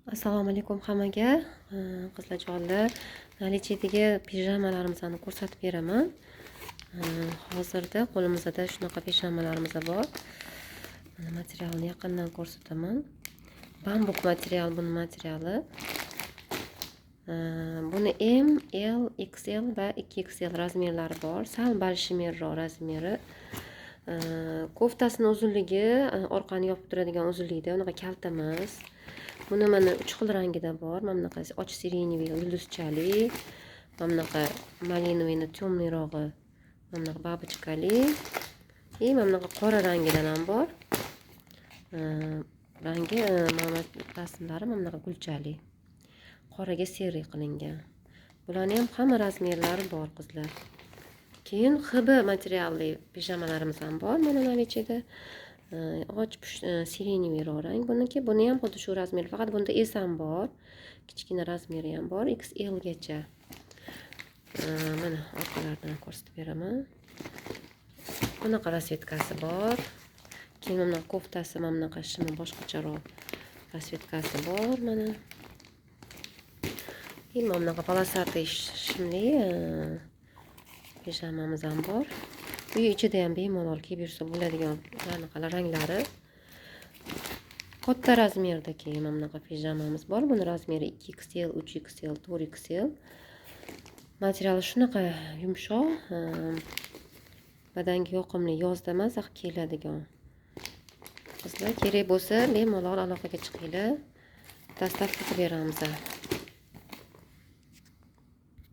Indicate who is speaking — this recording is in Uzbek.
Speaker 1: Assalomu alaykum hammaga. Qizlarjonlar, наличие dagi pijamalarimizni ko'rsatib beraman. Hozirda qo'limizda shunaqa pijamalarimiz bor. Mana, materialini yaqindan ko'rsataman. Bambuk material buni materiali. Buni M, L, XL va 2XL razmerlari bor. Sal большой roq razmeri. Koftasini uzunligi orqani yopib turadigan uzunlikda, unaqa kalta emas. Buni mana uch xil rangida bor. Mana bunaqa och сиреневый yulduzchali, mana bunaqa малиновый ni темный rog'i, mana bunaqa бабочка li и mana bunaqa qora rangidan ham bor. Rangi, mana rasmlari mana bunaqa gulchali. Qoraga серый qilingan. Bularni ham hamma razmerlari bor, qizlar. Keyin HB materialli pijamalarimiz ham bor mana наличие da. Och сиреневый roq rang buniki. Buni ham xuddi shu razmer, faqat bunda S ham bor. Kichkina razmeri ham bor, XL gacha. Mana, orqalaridan ko'rsatib beraman. Bunaqa расцветка si bor. Keyin mana bunaqa koftasi, mana bunaqa shimi boshqacharoq расцветка si bor mana. И mana bunaqa полосатый shimli pijamamiz ham bor. Uy ichida ham bemalol kiyib yursa bo'ladigan anaqalar ranglari. Katta razmerda keyin mana bunaqa pijamamiz bor. Buni razmeri 2XL, 3XL, 4XL. Materiali shunaqa yumshoq, badanga yoqimli, yozda maza qilib kiyiladigan. Qizlar, kerak bo'lsa, bemalol aloqaga chiqinglar. Доставка qilib beramiz.